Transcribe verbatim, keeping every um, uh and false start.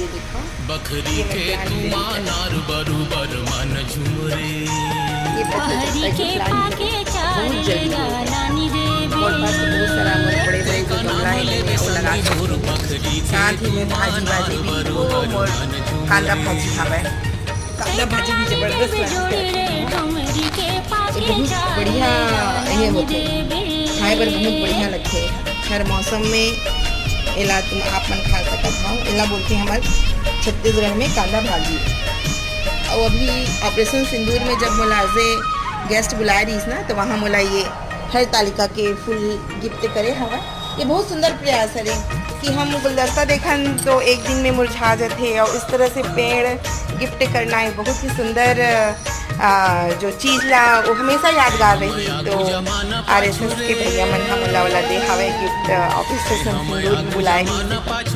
देखो, बखरी के तुमानार बरुबर मन झुमरे। ये पहरी के पाके चार बहुत जल्दी होगा। बहुत सारा मोर बड़े बड़े जो गमला है, वो लगा सकते हैं। साथ ही में भाजी भाजी भी, वो मोर कांदा भाजी हवय। कांदा भाजी भी जबरदस्त लगथे। ये बहुत बढ़िया, ये होथे, खाए बर बहुत बढ़िया लगथे। हर मौसम में एला तुम आप मन खा सकत हव। एला बोलथे हमर छत्तीसगढ़ में कांदा भाजी। अउ अभी ऑपरेशन सिंदूर में जब मोला एज ए गेस्ट बुलाए रहिस ना, तो वहाँ मोला ये हरतालिका के फूल गिफ्ट करे हवय। ये बहुत सुंदर प्रयास हरे कि हम गुलदस्ता देखन तो एक दिन में मुरझा जाथे, और इस तरह से पेड़ गिफ्ट करना, ये बहुत ही सुंदर, आ, जो चीज ला वो हमेशा यादगार रही। तो आरएसएस के भैया मन ह मोला वाला दे हवय गिफ्ट, ऑपरेशन सिंदूर में बुलाए रहिस।